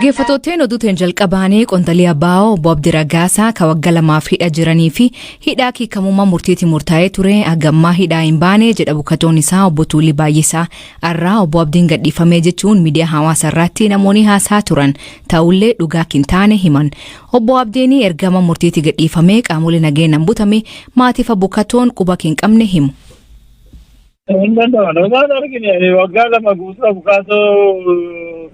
Dhaggeeffattootni oduutiin jalqabaanii qondaalii ABO obbo Abdii Raggaasaa kan waggaa lamaaf hidha jiranii fi hidhaa hiikamummaa murtiitiin murtaa'ee ture hagammaa hidhaa hin baane jedha bukkatoon isaa obbo Tuulii Baay'isaa. Har'aa obbo Abdiin gadhiifamee jechuun miidiyaa hawaasaa irratti namoonni haasaa turan ta'ullee dhugaa hin taane himan. Obbo Abdiin ergama murtiitii gadhiifamee qaamolee nageenyaan butame maatiif bukkatoon quba hin qabne himu. Hin danda'amu. Dhugaan argine waggaa 2 guutuu abukaatoo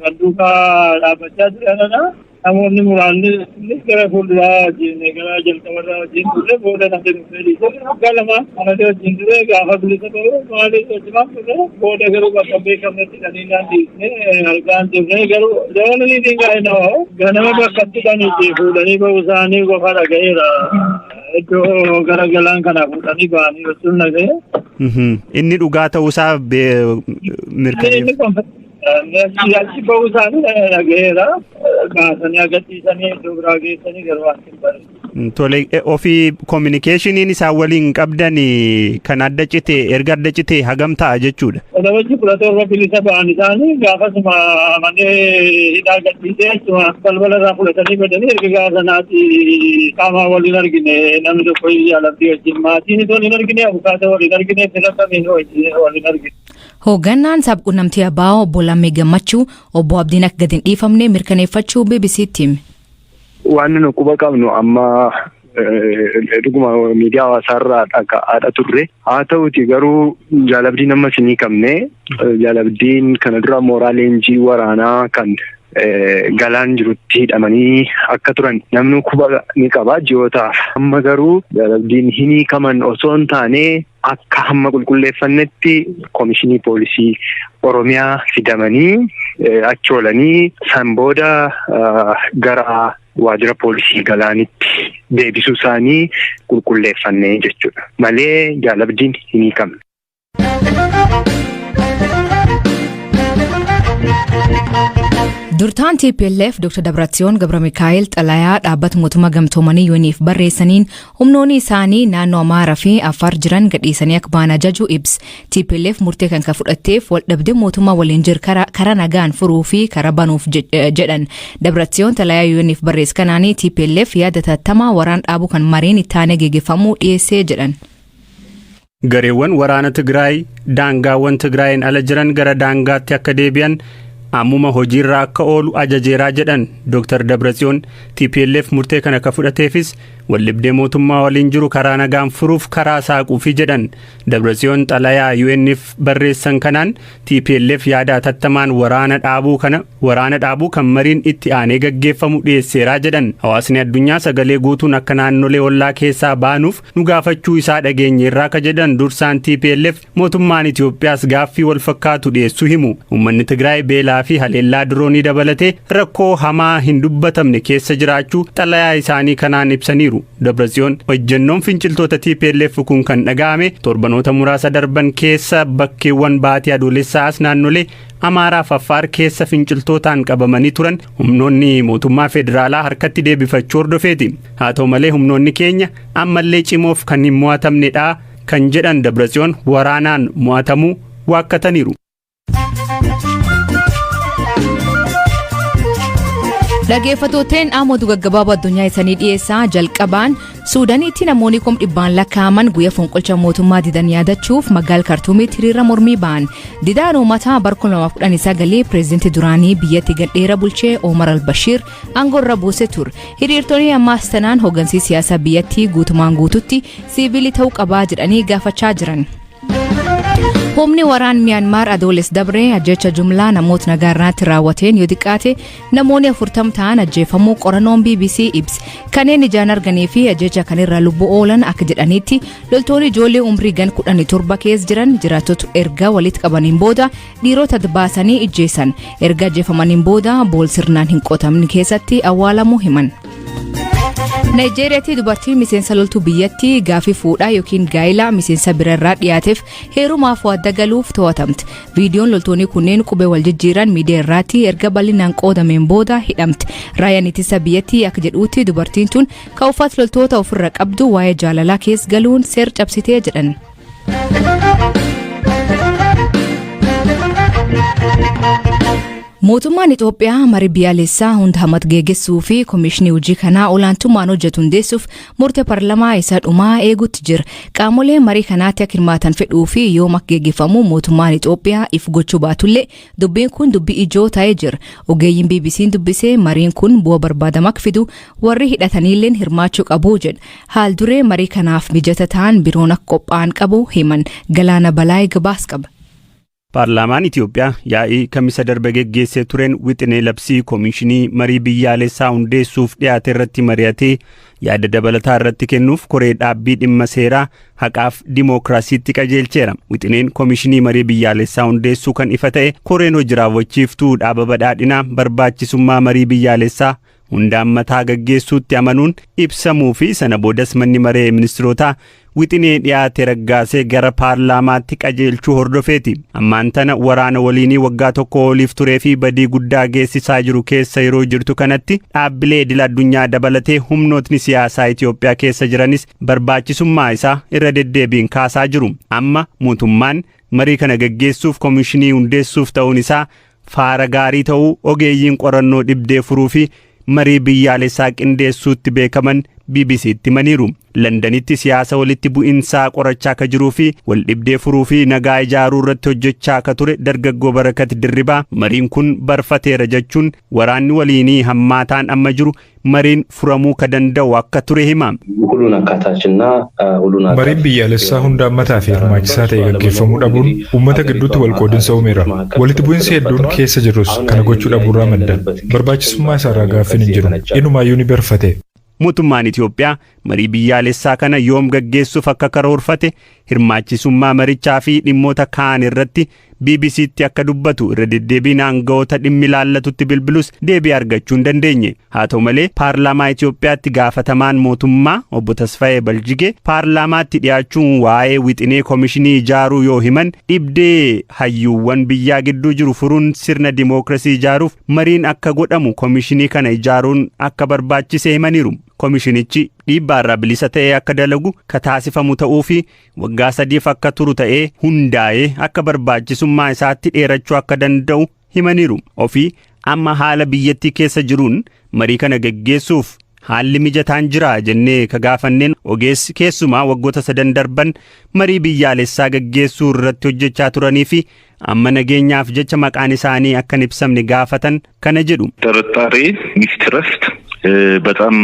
kan duukaa dhaabbachaa turanidha. Namoonni muraasni gara fuulduraa wajjin gara jalqabarraa wajjin ture booda namni dhufee dhiisee waggaa 2 kanatti wajjin ture gaafa bilisa ta'u maaliif wajjumaan ture booda garuu bakka beekamnetti dhaniinaan dhiisne argaan turre garuu dabalanii dingaa'e ganama bakka itti dhaniitti fuudhanii ba'uu isaanii qofa dhaga'eera. Iddoo gara galaan kana fuudhanii ba'anii jechuun dhaga'e. Inni dhugaa ta'uusaa mirkaneef. Achi ba'uu isaanii dhaga'eera. Baasanii agarsiisanii iddoo biraa geessanii garuu waan hin bare. Tole, ofii kominikeeshiniin isaan waliin qabdan kan adda cite erga adda cite hagam ta'a jechuudha. Walabajji 17 bilisa ba'an isaanii gaafasuma manee hidhaa gadhiisee achuma balbala irraa fudhatanii badanii erga gaafa sanaatti qaama waliin argine namni tokko jaalabdii wajjin maatiin waliin argine abukaatoo waliin argine fira kamiin waliin argine. Hoogganaan sabquunnamtii ABO obbo Lammii Gammachuu obbo Abdiin akka gadi hin dhiifamne mirkaneeffachuu BBC'tti hime. Waan nu quba qabnu amma dhuguma miidiyaa hawaasaarraa dhaga'aadha turre. Haa ta'uti garuu jaalabdiin ammas hin hiikamne. Jaalabdiin kana dura mooraa leenjii waraanaa kan galaan jirutti hidhamanii akka turan namni quba ni qaba ji'ootaaf. Amma garuu jaalabdiin hin hiikaman osoo hin taane akka hamma qulqulleeffannetti komishinii poolisii Oromiyaa fidamanii achi oolanii san booda gara waajjira poolisii galaanitti deebisuu isaanii qulqulleeffannee jechuudha. Malee jaalabdiin hin hiikamne. Durtaan TPLF Dr. Dabratsiyoon Gabra-Mikaa'el xalayaa dhaabbata mootummaa gamtoomanii UN'if barreessaniin humnoonni isaanii naannoo Amaaraa fi Affaar jiran gadhiisanii akka ba'an ajaju ibsa. TPLF murtee kan fudhatteef waldhabdee mootummaa waliin jiru karaa nagaan furuu fi karaa banuuf jedhan. Dabratsiyoon xalayaa UN'if barreesse kanaanii TPLF yaada tattamaa waraan dhaabuu kan mariin itti aanee geggeeffamuu dhiyeessee jedhan. Gareewwan waraana Tigraay daangaawwan Tigraayin ala jiran gara daangaatti akka deebi'an ammuma hojiirra akka oolu ajajeeraa jedhan Dr. Dabratsiyoon. TPLF murtee kana akka fudhateefis waldhibdee mootummaa waliin jiru karaa nagaan furuuf karaa saaquufi jedhan. Dabratsiyoon xalayaa UN'if barreessan kanaan TPLF yaada atattamaan waraana dhaabuu kana waraana dhaabuu kan mariin itti aanee gaggeeffamu dhiyeesseeraa jedhan. Hawaasni addunyaa sagalee guutuun akka naannolee ollaa keessaa baanuuf nu gaafachuu isaa dhageenyeerraa ka jedhan dursaan TPLF mootummaan Itoophiyaas gaaffii wal fakkaatu dhiyeessuu himu. Uummanni Tigraay beelaa fi haleellaa diroonii dabalatee rakkoo hamaa hin dubbatamne keessa jiraachuu xalayaa isaanii kanaan ibsaniiru. Dabratsiyoon ejjennoon finciltoota TPLF kun kan dhaga'ame torbanoota muraasa darban keessa bakkeewwan baatii adoolessaas naannolee Amaaraa fi Affaar keessa finciltootaan qabamanii turan humnoonni mootummaa federaalaa harkatti deebifachuu hordofeeti. Haa ta'u malee humnoonni keenya ammallee cimoof kan hin mo'atamnedha kan jedhan Dabratsiyoon waraanaan mo'atamuu waakkataniiru. Dhaggeeffattooteen dhaamotu gaggabaaboo addunyaa isanii dhiyeessaa jalqabaan Suudaaniitti namoonni 100,000 lakkaa'aman guyyaa fonqolcha mootummaa didan yaadachuuf magaala Kartuumiitti hiriira mormii ba'an. Didaan uummataa bara 2019 pireezidantii duraanii biyyatti gadheera bulchee Omar al-Bashir aangoo irra buuse ture. Hiriirtonni ammaas tanaan hooggansi siyaasaa biyyattii guutumaan guututti siivilii ta'uu qabaa jedhanii gaafachaa jiran. Humni waraan Miyaanmaar Adoolessa dabree ajjecha jumlaa namoota nagaa irratti raawwateen yoo xiqqaate namoonni 40 ta'an ajjeefamuu qorannoon BBC ibse. Kanneen ijaan arganii fi ajjecha kanirra lubbuu oolan akka jedhanitti loltoonni ijoollee umrii gan 17 keessa jiran jiraattota erga walitti qabaniin booda dhiirota baasanii ijjeessan. Erga ajjeefamaniin booda bool sirnaan hin qotamne keessatti awwaalamuu himan. Naayijeeriyaatti dubartiin miseensa loltuu biyyattii gaafii fuudhaa yookiin gaa'ilaa miseensa biraarraa dhiyaateef heerumaaf waadda galuuf to'atamte. Viidiyoon loltoonni kunneen qubee wal jijjiiran miidiyaa irratti erga bal'inaan qoodameen booda hidhamte. Raayyaan ittisa biyyattii akka jedhuutti dubartiin tun kan uffata loltoota ofirra qabdu waa'ee jaalalaa keessa galuun seera cabsitee jedhan. Mootummaan Itoophiyaa marii biyyaalessaa hunda hammatu geggeessuu fi koomishinii hojii kanaa olaantummaan hojjetu hundeessuuf murtee paarlamaa isa dhumaa eeguutti jira. Qaamoleen marii kanaatti akka hirmaatan fedhuu fi yoom akka geggeeffamu mootummaan Itoophiyaa if gochuu baatullee, dubbiin kun dubbii ijoo ta'ee jira. Ogeeyyiin BBC'n dubbisee mariin kun bu'aa barbaadamu akka fidu warri hidhataniilleen hirmaachuu qabu jedha. Haal duree marii kanaaf mijata ta'an biroon akka qophaa'an qabu himan. Galaana Balaayii gabaas qaba. Paarlaamaan Itoophiyaa yaa'ii Kamisa darbe geggeessee tureen wixinee labsii koomishinii marii biyyaalessaa hundeessuuf dhiyaate irratti mari'atee yaada dabalataa irratti kennuuf koree dhaabbii dhimma seeraa, haqaaf dimookiraasiitti qajeelcheera. Wixineen koomishinii marii biyyaalessaa hundeessuu kan ifa ta'e koreen hojii raawwachiiftuu dhaaba Badhaadhinaa barbaachisummaa marii biyyaalessaa hundaan mataa gaggeessuutti amanuun ibsamuu fi sana boodas manni maree ministirootaa wixinee dhiyaate raggaasee gara paarlaamaatti qajeelchuu hordofeeti. Ammaan tana waraana waliinii waggaa 1 oliif turee fi badii guddaa geessisaa jiru keessa yeroo jirtu kanatti, dhaabbilee idil addunyaa dabalatee humnootni siyaasaa Itoophiyaa keessa jiranis barbaachisummaa isaa irra deddeebiin kaasaa jiru. Amma mootummaan marii kana gaggeessuuf koomishinii hundeessuuf ta'uun isaa faara gaarii ta'uu ogeeyyiin qorannoo dhibdee furuu fi marii biyyaalessaa qindeessuutti beekaman BBC'tti himaniiru. Londanitti siyaasa walitti bu'insaa qorachaa akka jiruu fi wal dhibdee furuu fi nagaa ijaaruu irratti hojjechaa akka ture dargaggoo Barakat Dirribaa, mariin kun barfateera jechuun waraanni waliinii hammaataan amma jiru mariin furamuu ka danda'u akka ture hima. ሁሉን አካታችና ሁሉን Mariin biyyaalessaa hunda hammataa fi hirmaachisaa ta'e gaggeeffamuu dhabuun uummata gidduutti wal qoodinsa uumeera. Walitti bu'insi hedduun keessa jirrus kana gochuu dhabuurraa madda. Barbaachisummaa isaarraa gaaffiin hin jiru. Inumaayyuu ni barfate. Mootummaan Itoophiyaa marii biyyaalessaa kana yoom gaggeessuuf akka karoorfate, hirmaachisummaa marichaa fi dhimmoota kaan irratti BBC'tti akka dubbatu irra deddeebiin aanga'oota dhimmi ilaallatutti bilbilus deebii argachuu hin dandeenye. Haa ta'u malee, paarlaamaa Itoophiyaatti gaafatamaan mootummaa obbo Tasfaayee Baljigee paarlaamaatti dhiyaachuun waa'ee wixinee koomishinii ijaaruu yoo himan, dhibdee hayyuuwwan biyyaa gidduu jiru furuun sirna dimookiraasii ijaaruuf mariin akka godhamu koomishinii kana ijaaruun akka barbaachise himaniiru. Koomishinichi dhiibbaarraa bilisa ta'ee akka dalagu ka taasifamu ta'uu fi waggaa 3f akka turu ta'ee hundaa'ee akka barbaachisummaa isaatti dheerachuu akka danda'u himaniiru. Ofii amma haala biyyattii keessa jiruun marii kana geggeessuuf haalli mijataan jira jennee ka gaafanneen ogeessi keessumaa waggoota sadan darban marii biyyaalessaa gaggeessuu irratti hojjechaa turanii fi amma nageenyaaf jecha maqaan isaanii akka hin ibsamne gaafatan kana jedhu. ጥርጣሬ mistrust በጣም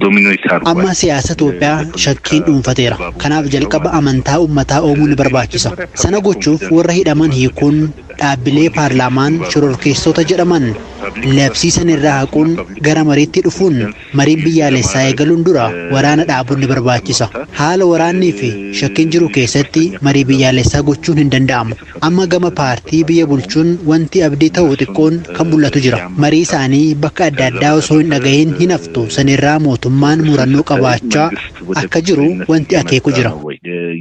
dominate አድርጓል። Amma siyaasa Itoophiyaa shakkiin dhuunfateera. Kanaaf jalqaba amantaa uummataa uumuu ni barbaachisa. Sana gochuuf warra hidhaman hiikuun, dhaabbilee paarlaamaan shororkeessota jedhaman labsiisan irraa haquun, gara mariitti dhufuun, mariin biyyaalessaa eegaluun dura waraana dhaabuun ni barbaachisa. Haala waraannii fi shakkiin jiru keessatti marii biyyaalessaa gochuun hin danda'amu. Amma gama paartii biyya bulchuun wanti abdii ta'u xiqqoon kan mul'atu jira. Marii isaanii bakka adda addaa osoo hin dhagahin hin haftu. Sanirraa mootummaan murannoo qabaachaa akka jiru wanti akeeku jira.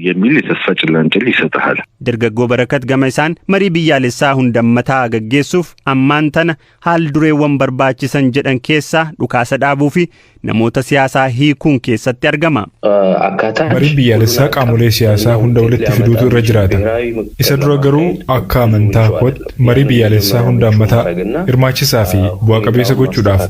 የሚል የተስፋ ጭላንጭል ይሰጥሃል። Dargaggoo Barakat gama isaan marii biyyaalessaa hundammataa gaggeessuuf ammaan tana haal dureewwan barbaachisan jedhan keessaa dhukaasa dhaabuu fi namoota siyaasaa hiikuun keessatti argama. Mariin biyyaalessaa qaamolee siyaasaa hunda walitti fiduutu irra jiraata. Isa dura garuu akka amantaa kootti marii biyyaalessaa hunda hammataa, hirmaachisaa fi bu'a qabeessa gochuudhaaf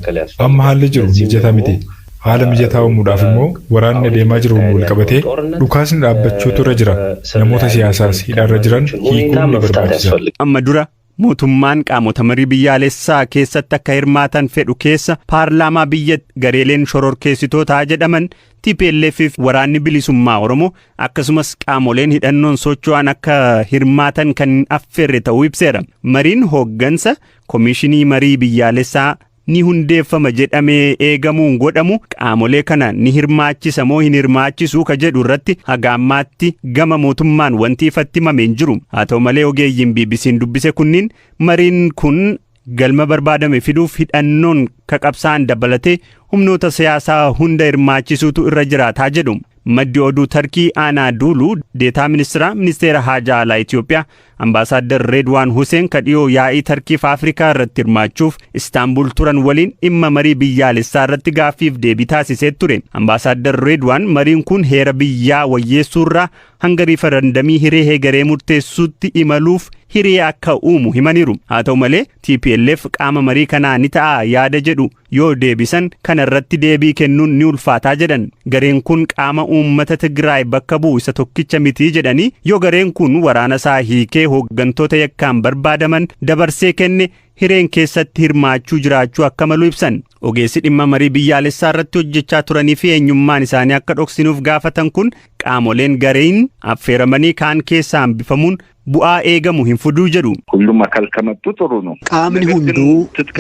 amma haalli jiru mijataa miti. Haala mijataa uumuudhaaf immoo waraanni adeemaa jiru wal qabatee dhukaasni dhaabbachuutu irra jira. Namoota siyaasaas hidhaarra jiran hiikuun ni barbaachisa. Amma dura mootummaan qaamota marii biyyaalessaa keessatti akka hirmaatan fedhu keessa paarlaamaa biyya, gareeleen shororkeessitootaa jedhaman TPLF fi Waraanni Bilisummaa Oromoo, akkasumas qaamoleen hidhannoon socho'an akka hirmaatan kan affeerre ta'uu ibseera. Mariin hooggansa koomishinii marii biyyaalessaa ni hundeeffama jedhamee eegamuun godhamu qaamolee kana ni hirmaachisa moo hin hirmaachisuu ka jedhu irratti haga ammaatti gama mootummaan wanti ifatti himame hin jiru. Haa ta'u malee, ogeeyyiin BBC'n dubbise kunniin mariin kun galma barbaadame fiduuf hidhannoon ka qabsaan dabalatee humnoota siyaasaa hunda hirmaachisuutu irra jiraataa jedhu. Maddi oduu Tarkii Aanaa Duuluu deetaa ministeera Haajaa Alaa Itoophiyaa Ambaasaaddar Reedwaan Huseen ka dhiyoo yaa'ii Tarkiif Afrikaa irratti hirmaachuuf Istaanbul turan waliin dhimma marii biyyaalessaa irratti gaaffiif deebii taasisee ture. Ambaasaaddar Reedwaan mariin kun heera biyyaa wayyeessuurraa hanga riifarandamii hiree heegaree murteessuutti imaluuf hiree akka uumu himaniiru. Haa ta'u malee, TPLF qaama marii kanaa ni ta'a yaada jedhu yoo deebisan, kana irratti deebii kennuun ni ulfaataa jedhan. Gareen kun qaama uummata Tigraay bakka bu'u isa tokkicha mitii jedhanii, yoo gareen kun waraana isaa hiikee hooggantoota yakkaan barbaadaman dabarsee kenne, hireen keessatti hirmaachuu jiraachuu akka malu ibsan. Ogeessi dhimma marii biyyaalessaa irratti hojjechaa turanii fi eenyummaan isaanii akka dhoksinuuf gaafatan kun, qaamoleen gareen affeeramanii kaan keessaa hambifamuun bu'aa eegamu hin fiduu jedhu. ሁሉም አካል ከመጡ ጥሩ ነው። Qaamni hunduu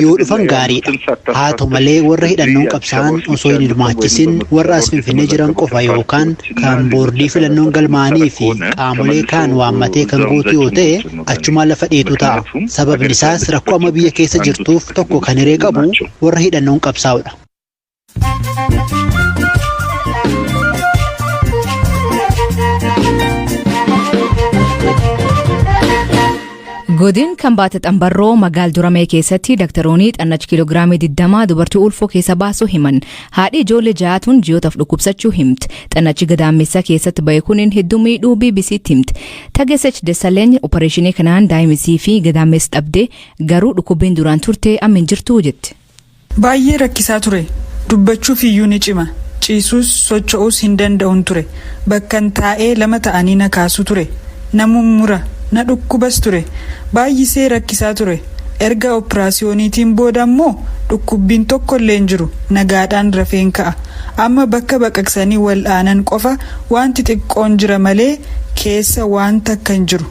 yoo dhufan gaariidha. Haa ta'u malee, warra hidhannoon qabsaa'an osoo hin hirmaachisin warra as Finfinnee jiran qofa yookaan kan boordii filannoon galmaa'anii fi qaamolee kaan waammatee kan guutu yoo ta'e, achumaan lafa dheetu ta'a. Sababni isaas, rakkoo amma biyya keessa jirtuuf tokko kan hiree qabu warra hidhannoon qabsaa'udha. Godin kan baate xambarroo magaal Duramee keessatti daktaroonni xannachi kiiloogiraamii 20 dubartii ulfoo keessa baasuu himan. Haadhi ijoollee ja'aatuun ji'ootaaf dhukkubsachuu himti. Xannachi gadaamessa keessatti bahe kuniin hedduu miidhuu BBCtti himti. Tageessach Dessalegn opereeshinii kanaan daa'imisii fi gadaamessi dhabdee, garuu dhukkubbiin duraan turte amma hin jirtu jetti. Baay'ee rakkisaa ture. Dubbachuuf iyyuu ni cima. Ciisuus socho'uus hin danda'uun ture. Bakkan taa'ee lama ta'anii na kaasu ture. Na mummura, na dhukkubas ture. Baay'isee rakkisaa ture. Erga operaasiyooniitiin booda immoo dhukkubbiin tokko illee hin jiru. Nagaadhaan rafeen ka'a. Amma bakka baqaqsanii wal'aanan qofa wanti xiqqoon jira malee keessa waan takka hin jiru.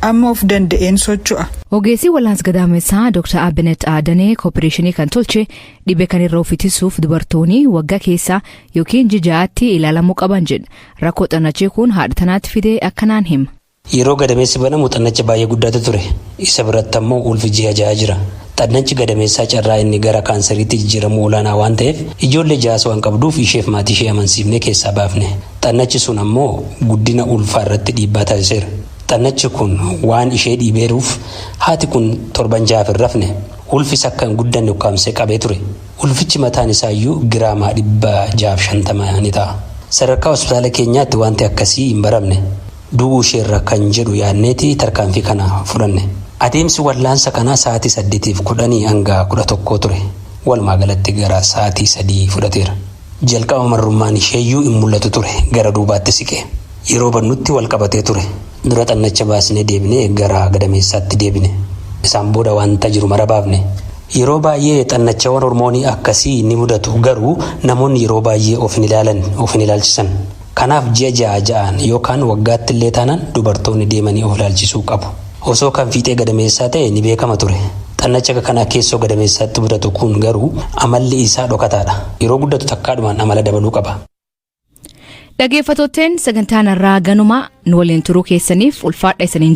Amma of danda'een socho'a. Ogeessi wal'aansa gadaamessaa Dr. Abinet Aadanee opereeshinii kan tolche dhibee kan irra of ittisuuf dubartoonni waggaa keessa yookiin ji'aatti ilaalamuu qaban jedha. Rakkoo xannachii kun haadha tanaatti fidee akkanaan hima. Yeroo gadameessi banamu xannacha baay'ee guddaatu ture. Isa biratti ammoo ulfi ji'a 6 jira. Xannachi gadameessaa carraa inni gara kaansariitti jijjiiramu olaanaa waan ta'eef, ijoollee ja'as waan qabduuf, isheef maatii ishee amansiifnee keessaa baafne. Xannachi sun ammoo guddina ulfaa irratti dhiibbaa taasiseera. Xannachi kun waan ishee dhiibeeruuf haati kun torban 6f hin rafne. Ulfis akka hin guddanne ukkaamsee qabee ture. Ulfichi mataan isaayyuu giraamaa 650 ni ta'a. Sadarkaa hospitaala keenyaatti wanti akkasii hin baramne. Du'uu isheerra kan jedhu yaadneeti tarkaanfii kana fudhanne. Adeemsi wallaansa kanaa sa'aatii 8:10 hanga 11 ture. Walumaa galatti gara sa'aatii 3 fudhateera. Jalqaba marrummaan isheeyyuu hin mul'atu ture, gara duubaatti siqe. Yeroo bannutti wal qabatee ture. Dura xannacha baasnee deebinee gara gadameessaatti deebine. Isaan booda wanta jiru mara baafne. Yeroo baay'ee xannachawwan hormoonii akkasii ni mudatu, garuu namoonni yeroo baay'ee of hin ilaalan, of hin ilaalchisan. Kanaaf ji'a ja'a ja'aan yookaan waggaatti illee taanaan dubartoonni deemanii of ilaalchisuu qabu. Osoo kan fiixee gadameessaa ta'e ni beekama ture. Xannacha akka kanaa keessoo gadameessaatti mudatu kun garuu amalli isaa dhokataadha. Yeroo guddatu takkaadhumaan amala dabaluu qaba. Dhaggeeffattootteen, sagantaan irraa ganuma. Nu waliin turuu keessaniif ulfaadha isaniin.